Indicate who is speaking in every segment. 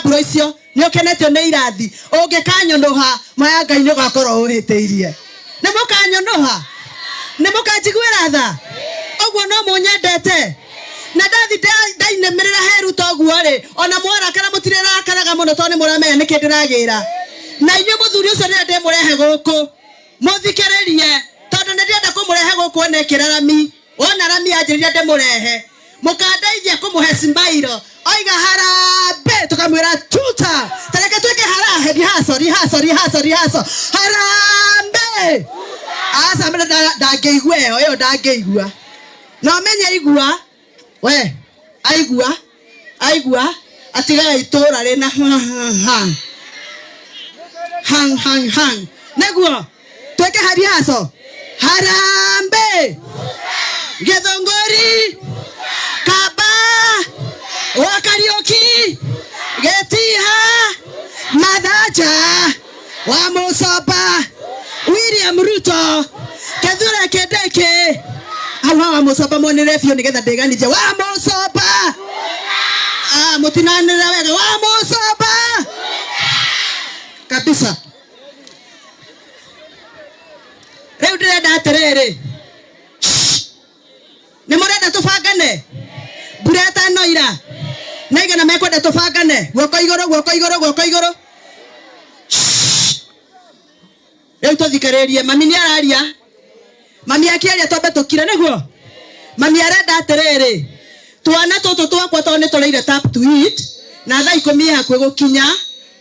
Speaker 1: Kaburo icio nĩ ũkenetio nĩ irathi ũngĩkanyũnũha maya Ngai nĩ ũgakorwo ũhĩtĩirie. Nĩ mũkanyũnũha? Nĩ mũkanjiguĩra tha? Ũguo no mũnyendete? Na ndathi ndainamĩrĩra he Ruto ũguo rĩ, ona mwarakara mũtirĩrakaraga mũno tondũ nĩ mũramenya nĩkĩ ndĩragĩra. Na inyuĩ mũthuri ũcio rĩrĩa ndĩmũrehe gũkũ, mũthikĩrĩrie tondũ nĩ ndĩrenda kũmũrehe gũkũ one kĩrarami. Wona rami anjĩrire ndĩmũrehe, mũkandeithia kũmũhe smile. Oiga harambee, tũkamwĩra tuta. Ta reke twĩke harambee, rehearsal, rehearsal, rehearsal, rehearsal. Harambee! Aca ndangĩigua ĩyo, ĩyo ndangĩigua. Na ũmenye aigua, we, aigua, aigua, atigaga itũra rĩna hang, hang, hang, hang. Nĩguo, twĩke rehearsal. Harambee! Gĩthũngũri! Kaba! Wa Kariũki! Gĩtiha! Mathanja! Wa Mũcoba! William Ruto! Kithure Kindiki! Hau ha wa Mũcoba monĩre biũ nĩgetha ndĩganithie. Wa Mũcoba! Ah, mũtinanĩrĩra wega. Wa Mũcoba! Kabisa. Rĩu ndĩrenda atĩrĩrĩ, nĩ mũrenda tũbangane mbura ĩtanoira? Nĩ aigana mekwenda tũbangane? Guoko igũrũ, guoko igũrũ, guoko igũrũ. Rĩu tũthikĩrĩrie mami nĩ araria. Mami akĩaria twambe tũkire nĩguo. Mami arenda atĩrĩrĩ, twana tũtũ twakwa tondũ nĩ tũrĩire tap to eat na thaa ikũmi ĩ hakuhĩ gũkinya,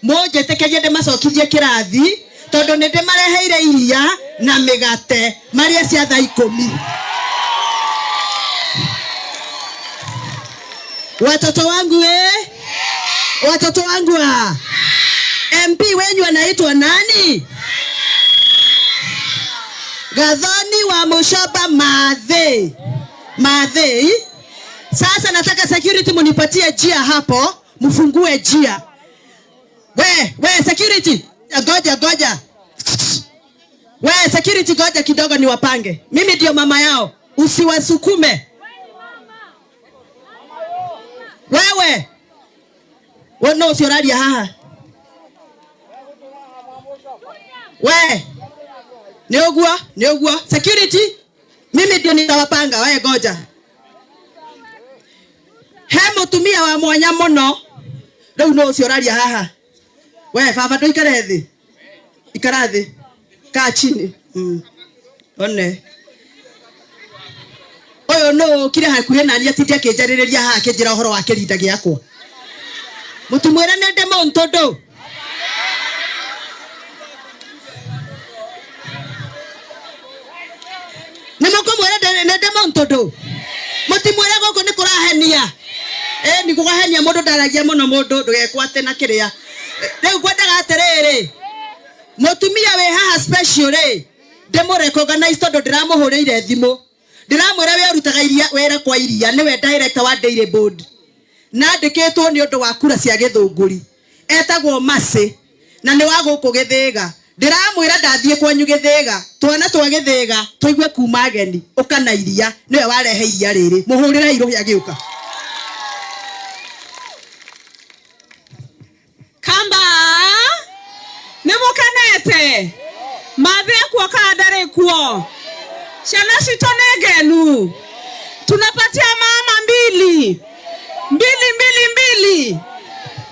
Speaker 1: mũnjĩtĩkĩrie ndĩmacokithie kĩrathi tondũ nĩ ndĩmareheire iria na mĩgate marĩe cia thaa ikũmi. Watoto wangu eh? Watoto wangu ah. MP wenyu anaitwa nani? Gathoni wa Mucoba Mathĩ. Mathĩ. Sasa nataka security munipatie njia hapo, mfungue njia. We, we security, goja goja. We security goja kidogo niwapange. Mimi ndio mama yao. Usiwasukume. Wewe. We no ũcio ũraria haha. We. Nĩ ũguo, nĩ ũguo. Security, mimi ndio nitawapanga. We ngoja. He mũtumia wa mwanya mũno. Rĩu no ũcio ũraria haha. We baba ndũikare thĩ. Ikara thĩ. Kaa chini. One. Ũyũ nũ ũkire hakuhĩ nani atinde akĩnjarĩrĩria haha akĩnjĩra ũhoro wa kĩrinda gĩakwa. Mũtimwĩre nĩ ndĩ mũntũndũ. Nĩ mũkũmwĩra nĩ ndĩ mũntũndũ. Mũtimwĩre gũkũ nĩ kũrahenia. Ĩ nĩ kũrahenia mũndũ ndaragia mũno mũndũ ndũgekwate na kĩrĩa. Rĩu ngwendaga atĩrĩrĩ, mũtumia wĩ haha special rĩ, ndĩmũ recognize tondũ ndĩramũhũrĩire thimũ. Ndĩramwĩra we ũrutaga iria wĩra kwa iria nĩwe director wa Dairy Board. Na andĩkĩtwo nĩ ũndũ wa kura cia Gĩthũngũri. Etagwo Mercy na nĩ wa gũkũ Gĩthĩga. Ndĩramwĩra ndathiĩ kwanyu Gĩthĩga, twana twa Gĩthĩga tũigue kuma ageni, ũka na iria. Nĩwe warehe iria rĩrĩ. Mũhũrĩrei rũhĩ agĩũka.
Speaker 2: Kamba nĩ mũkenete mathĩ ekuo kana ndarĩ kuo? Ciana citũ nĩ ngenu. Tunapatia mama mbili mbili mbili mbili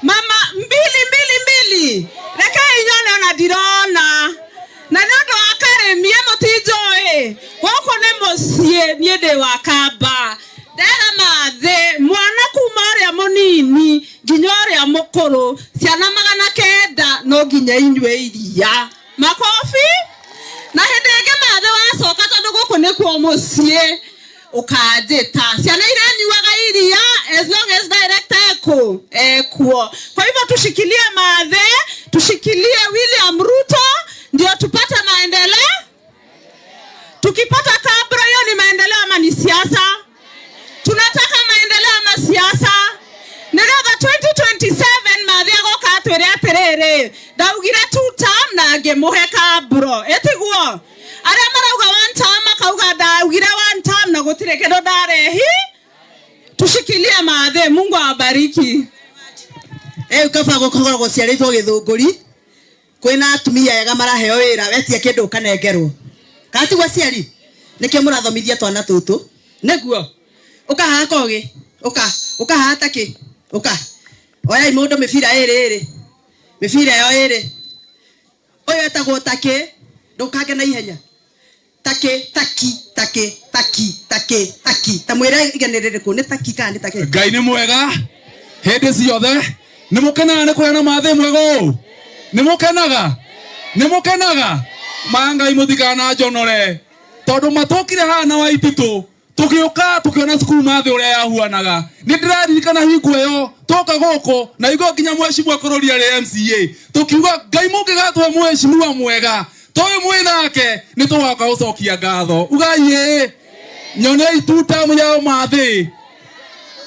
Speaker 2: mama mbili mbili mbili. Rekei nyone ona ndirona na nĩ ũndũ wa karĩmie mũtinjũĩ gũkũ nĩ mũciĩ niĩ ndĩ wa Kamba. Ndera mathĩ mwana kuma ũrĩa mũnini nginya ũrĩa mũkũrũ ciana 900 no nginya inyue iria. Makobi. Na hĩndĩ ĩngĩ mathĩ wacoka tondũ gũkũ nĩkuo mũciĩ ũkanjĩta. Ciana irĩnyuaga iria as long as director ekuo ekuo. Kwa hivyo tushikilie mathĩ, tushikilie William Ruto ndio tupate maendeleo. Tukipata kabro hiyo ni maendeleo ama ni siasa? Tunataka maendeleo ama siasa? Nigetha 2027 mathi agoka atwire atiriri ndaugire two term na ngimuhe kabro itiguo aria marauga one term makauga ndaugire one term na gutire kindu ndarehi. Tushikilie mathi. Mungu awabariki.
Speaker 1: Rĩu kaba gũkorwo gũciarĩtwo gĩthũngũri kwĩna atumia ega maraheo wĩra wetia kĩndũ ũkanengerwo. Kana tiguo aciari? Nĩkĩo mũrathomithia twana tũtũ. Nĩguo. Ũka haha Kogĩ. Ũka. Ũka haha Takĩ. Ũka. Oyai mũndũ mĩbira ĩrĩ ĩrĩ. Mĩbira ĩyo ĩrĩ. Ũyũ etagwo Takĩ. Ndũkange na ihenya. Takĩ, taki, takĩ, taki, takĩ, taki. Ta mwĩre igeni rĩrĩkũ? Nĩ taki kana nĩ takĩ?
Speaker 3: Ngai nĩ mwega hĩndĩ ciothe. Nĩ mũkenaga nĩ kũrĩa na mathĩ mwega ũũ? Nĩ mũkenaga? Nĩ mũkenaga? Ma Ngai mũtikananjonore tondũ matũkire haha na Waititũ tũgĩũka tũkĩona cukuru mathĩ ũrĩa yahuanaga. Nĩ ndĩraririkana hingo ĩyo tũka gũkũ na hingo nginya mheshimiwa bũrũri arĩ MCA tũkiuga Ngai mũngĩgatũhe mheshimiwa mwega toyũ mwĩ nake nĩ tũgoka gũcokia ngatho. Ugai ĩĩ nyonei tu tamu ya mathĩ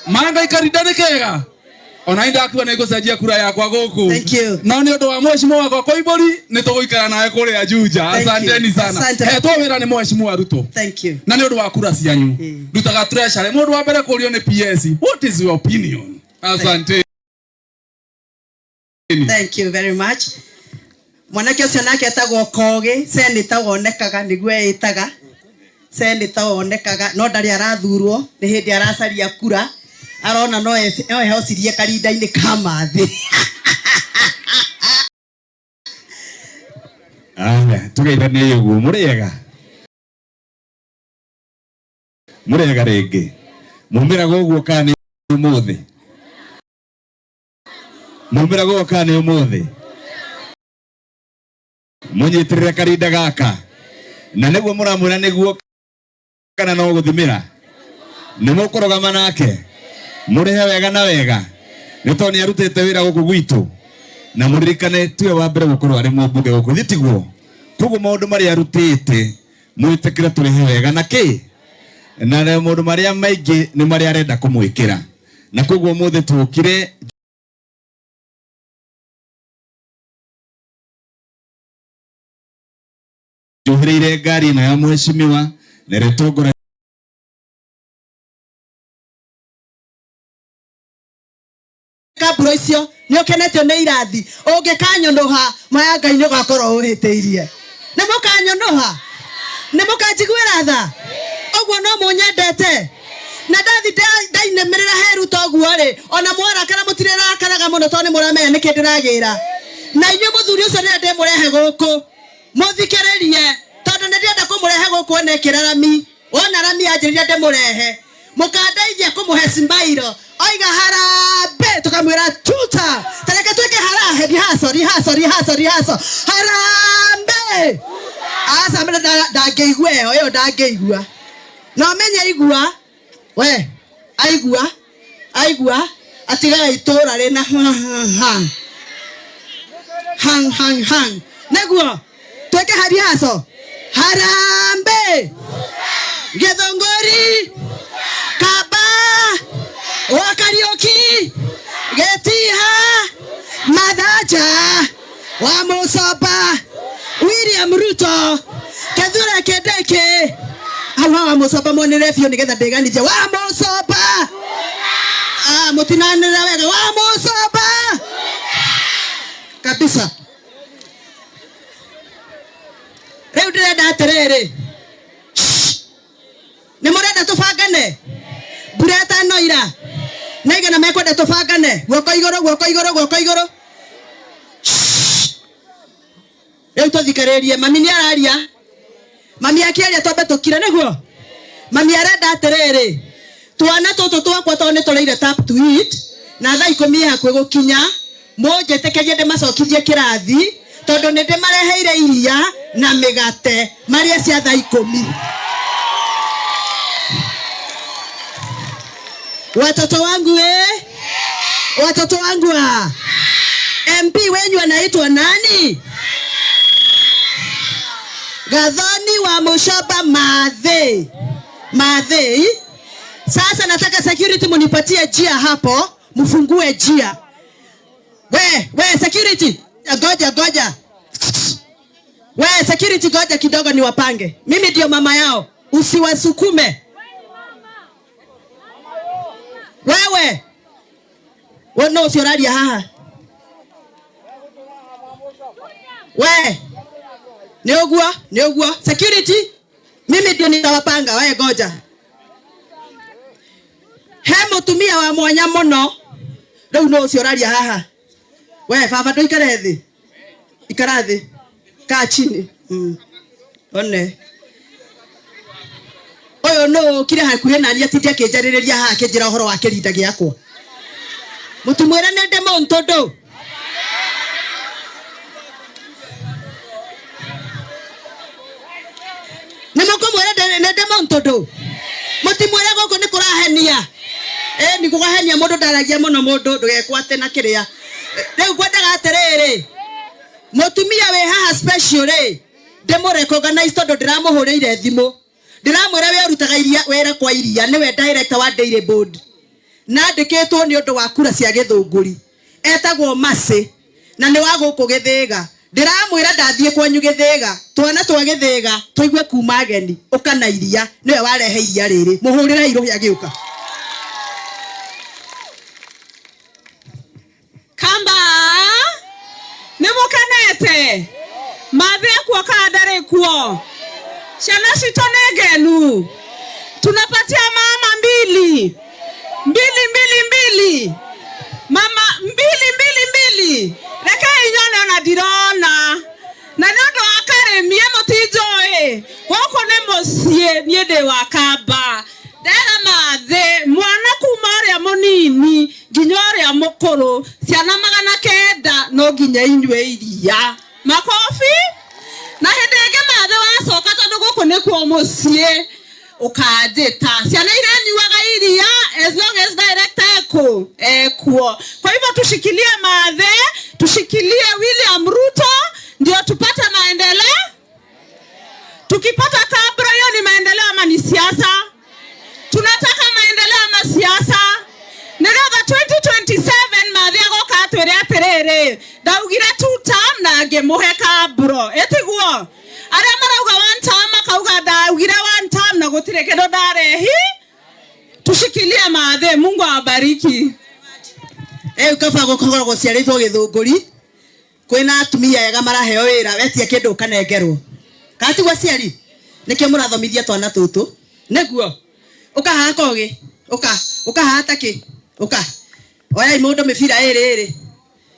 Speaker 3: ma Ngai karinda nĩ kega ona nĩ ndakiuga nĩ ngũcenjia kura yakwa gũkũ.
Speaker 1: Thank you.
Speaker 3: No nĩ ũndũ wa mheshimiwa wakwa Koimbũri nĩ tũgũikara nawe kũrĩa Juja.
Speaker 1: Thank you.
Speaker 3: Asanteni sana.
Speaker 1: Asante.
Speaker 3: Hetwo wĩra nĩ mheshimiwa Ruto.
Speaker 1: Thank you.
Speaker 3: Na nĩ ũndũ wa kura cianyu ndutaga treasury. Mũndũ wa mbere kũrio nĩ PS, what is your opinion? Asante.
Speaker 1: Thank you very much. Mwanake ũcio nake etagwo Kogĩ, senator wonekaga nĩguo eĩtaga. Senator wonekaga no ndarĩ arathurwo, nĩ hĩndĩ aracaria kura, arona no ehocirie karinda-inĩ ka mathĩ.
Speaker 4: Aya, tugeithanie ũguo mũrĩega. Mũrĩega rĩngĩ. Mumĩraga ũguo kana nĩ ũmũthĩ? Mumĩraga ũguo kana nĩ ũmũthĩ? Mũnyitĩrĩre karinda gaka. Na nĩguo mũramwĩra nĩguo kana no gũthimĩra. Nĩ mũkũrũgama nake. Mũrĩhe wega na wega. Nĩ tondũ nĩ arutĩte wĩra gũkũ gwitũ. Na mũririkane tiwe wa mbere gũkorwo arĩ mũmbunge gũkũ. Githĩ tiguo? Koguo maũndũ marĩa arutĩte mwĩtĩkĩre tũrĩhe wega na kĩ? Na maũndũ marĩa maingĩ nĩ marĩa arenda kũmwĩkĩra. Na koguo ũmũthĩ tũkire njohereire ngari ĩno ya mheshimiwa na ĩrĩa
Speaker 1: Kamburo icio nĩ ũkenetio nĩ irathi ũngĩkanyũnũha maya Ngai nĩ ũgakorwo ũhĩtĩirie. Nĩ mũkanyũnũha? Nĩ mũkanjiguĩra tha? Ũguo no mũnyendete? Na ndathi ndainamĩrĩra he Ruto ũguo rĩ, ona mwarakara mũtirĩrakaraga mũno tondũ nĩ mũramenya nĩkĩ ndĩragĩra. Na inyuĩ mũthuri ũcio nĩwe ndĩmũrehe gũkũ mũthikĩrĩrie tondũ nĩ ndĩrenda kũmũrehe gũkũ one ĩkĩra rami. Wona rami yanjĩrĩria ndĩmũrehe mũkandeithia kũmũhe smile oiga harambee tukamwĩra tuta. Tareke twĩke harahe rihaco rihaco rihaco rihaco harambee. Aca ndangĩigua ĩyo ĩyo ndangĩigua. Na ũmenye aigua we aigua aigua atigaga itũra rĩna hang hang hang hang. Nĩguo twĩke harihaco harambee Githunguri Kaba wa Kariuki Getiha Mathaja wa Mucoba William Ruto Kithure Kindiki hau hawa Mucoba monere biũ nĩgetha ndĩganithie wa Mucoba. Mũtinanĩrĩra wega wa Mucoba kabisa. Rĩu ndĩrenda atĩrĩrĩ, nĩ mũrenda tũbangane mbura ĩtano ira na igana mekwenda tũbangane guoko igũrũ guoko igũrũ guoko igũrũ. Rĩu tũthikĩrĩrie mami nĩ araria. Mami akĩaria twambe tũkire nĩguo. Mami arenda atĩrĩrĩ, twana tũtũ twakwa tondũ nĩ tũrĩire tap to eat na thaa ikũmi ĩ hakuhĩ gũkinya, mũnjĩtĩkĩrie ndĩmacokithie kĩrathi tondũ nĩ ndĩmareheire iria na mĩgate marĩe cia thaa ikũmi. Watoto wangu watoto wangu wa MP wenyu anaitwa nani? Gathoni wa Mucoba Mathĩ. Mathĩ. Sasa nataka security munipatie njia hapo, mfungue njia. We security, goja goja. We security goja kidogo niwapange. Mimi ndio mama yao. Usiwasukume. Wewe. Wewe no usioraria haha. We nĩ ũguo, nĩ ũguo. Security, mimi ndio nitawapanga. We ngoja, he mutumia wa mwanya muno riu no ucio uraria haha. We baba, nduikare thi, ikara thi, kaa chini. One uyu no ukire hakuhi nani atinde akinjaririria haha akinjira uhoro wa kirinda giakwa. Mutumwire nĩ ndĩ muntu nĩ mũkũmwĩra nĩ ndĩ muntu mutimwire guku ni kurahenia. Ni kugahenia mundu ndaragia muno, mundu ndugekwate na kiria. Riu ngwendaga atiriri, mutumia wi haha special ri, ndimu recognize tondu ndiramuhuriire thimu, ndiramwira we urutaga iria wira kwa iria, niwe director wa Dairy Board na andikitwo ni undu wa kura cia Githunguri, etagwo Mercy na ni wa guku Githiga. Ndiramwira ndathie kwanyu Githiga, twana twa Githiga tuigue kuma ageni uka na iria, niwe warehe iria riri, muhurire iruhi agiuka.
Speaker 2: Kamba nĩ mũkenete mathĩ ekuo kana ndarĩ kuo? Ciana citũ nĩ ngenu, tunapatia mama mbili mbili mbili mbili, mama mbili mbili mbili. Rekei nyone ona ndirona na nĩ ũndũ wa karĩmie mũtinjũĩ gũkũ nĩ mũciĩ, niĩ ndĩ wa Kamba. Ndera mathĩ mwana kuma ũrĩa mũnini nginya ũrĩa mũkũrũ, ciana 900 no nginya inyue iria. Makobi. Na hĩndĩ ĩngĩ mathĩ wacoka, tondũ gũkũ nĩkuo mũciĩ, ũkanjĩta. Ciana iranyuaga iria as long as director ekuo. Kwa hivyo tushikilie mathe, tushikilie William Ruto ndio tupate maendeleo. Tukipata kabla hiyo ni maendeleo ama ni siasa? Tunataka maendeleo ama siasa? Nigetha 2027 mathe agoka atwire atiriri, ndaugire two term na ngimuhe kabro. Etiguo aria marauga one term makauga ndaugire one term na gutire kindu ndarehi. Tushikilie mathe, Mungu awabariki.
Speaker 1: Riu kaba gukorwo guciaritwo Githunguri kwina atumia ega maraheo wira, wetia kindu ukanengerwo. Kana tiguo aciari? Nikio murathomithia twana tutu niguo ukahaha kogi, uka ukahaha taki, uka oyai mundu mibira iri iri,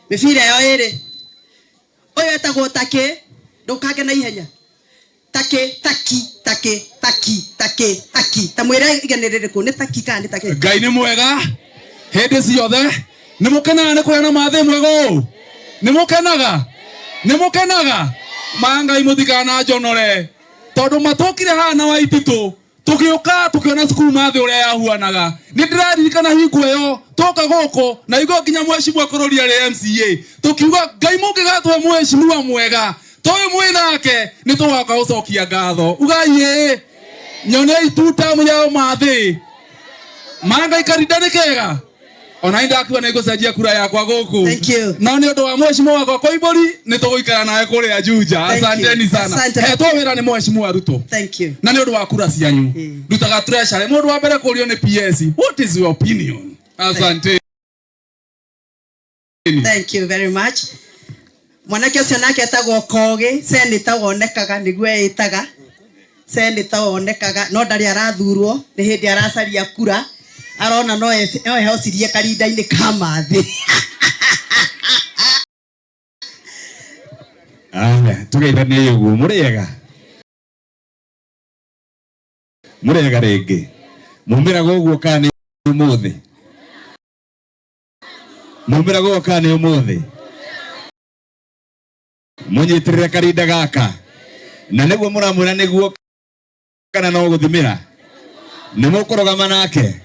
Speaker 1: mibira yo iri. Uyu etagwo taki, ndukange na ihenya. Taki taki taki taki taki taki, ta mwira igene ririku ni taki kana ni taki?
Speaker 3: Ngai ni mwega hindi ciothe. Ni mukenaga ni kuheana mathi mwega uu? Ni mukenaga? Ni mukenaga? Ma Ngai mutikana njonore tondu matukire haha na Waititu, tugiuka tukiona cukuru mathi uria yahuanaga. Ni ndiraririkana hingo iyo tuka guku na hingo nginya mheshimiwa Karuri ari MCA, tukiuga Ngai mungigatwe mheshimiwa mwega toyu mwi nake ni tugoka gucokia ngatho. Ugai ĩ nyone ituta yao mathi ma Ngai karinda ni kega. Ona ni ndakiuga nĩ ngũcenjia kura yakwa gũkũ.
Speaker 1: Thank you.
Speaker 3: No nĩ ũndũ wa mheshimiwa wakwa Koimbũri nĩ tũgũikara nawe kũrĩa Juja.
Speaker 1: Thank you.
Speaker 3: Asanteni sana.
Speaker 1: Asante.
Speaker 3: Hetwo wĩra nĩ mheshimiwa Ruto.
Speaker 1: Thank you.
Speaker 3: Na nĩ ũndũ wa kura cianyu. Ndutaga treasury. Mũndũ wa mbere kũrio nĩ PS. What is your opinion? Asante.
Speaker 1: Thank you very much. Mwanake ũcio nake etagwo Kogi, senator wonekaga nĩguo eĩtaga. Senator wonekaga no ndarĩ arathurwo, nĩ hĩndĩ aracaria kura. Arona no ehocirie karinda-inĩ ka mathĩ.
Speaker 4: Aya, tugeithanie ũguo, mũrĩega? Mũrĩega rĩngĩ? Mumĩraga ũguo kana nĩ ũmũthĩ? Mumĩraga ũguo kana nĩ ũmũthĩ? Mũnyitĩrĩre karinda gaka. Na nĩguo mũramwĩra nĩguo kana no gũthimĩra? Nĩ mũkũrũgama nake?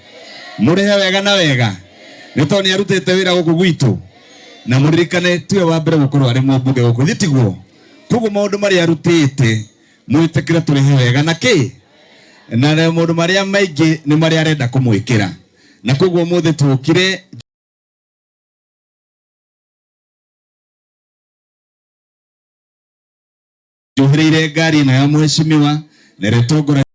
Speaker 4: Mũrĩhe wega na wega. Nĩ tondũ nĩ arutĩte wĩra gũkũ gwitũ. Na mũririkane tiwe wa mbere gũkorwo arĩ mũmbunge gũkũ, githĩ tiguo? Koguo maũndũ marĩa arutĩte mwĩtĩkĩre tũrĩhe wega na kĩ? Na maũndũ marĩa maingĩ nĩ marĩa arenda kũmwĩkĩra. Na koguo ũmũthĩ tũkire njohereire ngari ĩno ya mheshimiwa na ĩrĩa ĩtongoragia